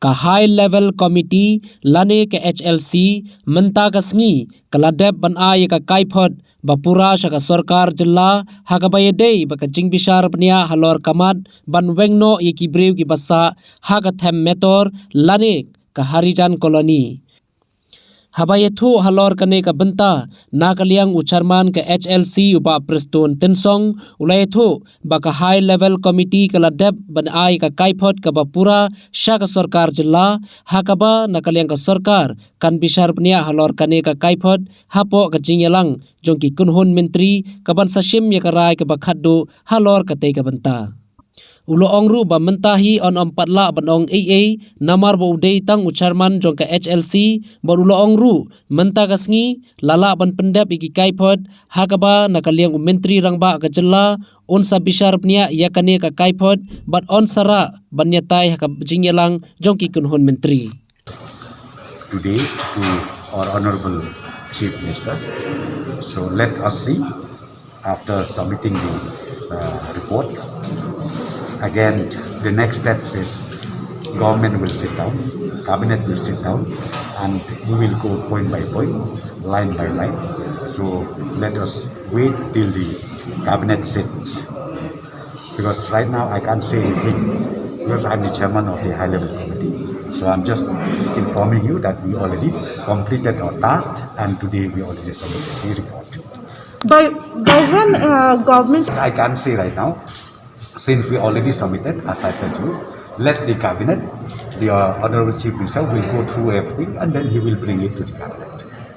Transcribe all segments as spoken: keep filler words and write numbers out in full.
Ka High Level Committee lane ka H L C mynta ka sngi ka la dep ban ai ïa ka kaiphod ba pura sha ka sorkar jylla, ha kaba ïadei ba ka jingbishar bniah halor ka mat ban weng noh ïa ki briew kiba sah ha ka Them Metor lane ka Harijan Colony. Haba ïathuh halor kane ka bynta na ka liang u chairman ka H L C u Bah Prestone Tynsong u la ïathuh ba ka High Level Committee ka la dep ban ai ka kaiphod kaba pura sha ka sorkar jylla, ha kaba na ka liang ka sorkar kan bishar bniah halor kane ka kaiphod hapoh ka jingïalang jong ki kynhun myntri kaban sa shim ïa ka rai kaba khatduh halor katei ka bynta. U la ong ruh ba mynta hi yn ym pat lah ban ong ei ei namar ba u dei tang u chairman jong ka H L C, bad u la ong ruh mynta ka sngi la lah ban pyndep ïa ki kaiphod, ha kaba na ka liang u Myntri Rangbah ka jylla un sa bishar bniah ïa kane ka kaiphod bad yn sa rah ban ïatai ha ka jingïalang jong ki kynhun myntri. Today to our Honorable Chief Minister. So let us see after submitting the uh, report. Again, the next step is government will sit down, cabinet will sit down, and we will go point by point, line by line. So let us wait till the cabinet sits. Because right now I can't say anything because I'm the chairman of the high level committee. So I'm just informing you that we already completed our task and today we already submitted the report. By by when uh, government I can't say right now since we already submitted, as I said to you, let the cabinet, the uh, honorable chief minister will go through everything and then he will bring it to the cabinet.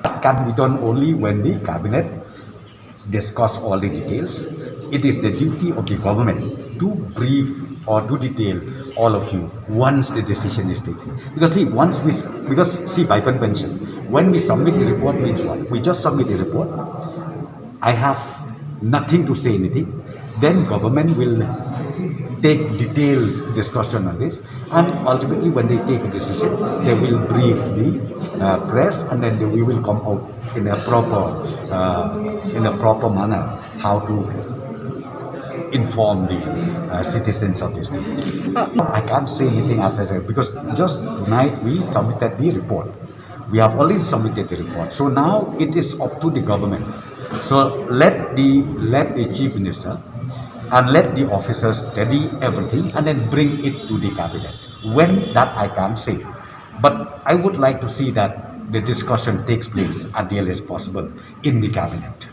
It can be done only when the cabinet discuss all the details. It is the duty of the government to brief or to detail all of you once the decision is taken. Because see, once we, because see, by convention, when we submit the report means what? We just submit the report. I have nothing to say anything. Then government will take detailed discussion on this, and ultimately, when they take a decision, they will brief the uh, press, and then they, we will come out in a proper uh, in a proper manner how to inform the uh, citizens of this state. I can't say anything as I said because just tonight we submitted the report. We have already submitted the report. So now it is up to the government. So let the let the chief minister and let the officers study everything and then bring it to the cabinet. When that I can't say. But I would like to see that the discussion takes place as early as possible in the cabinet.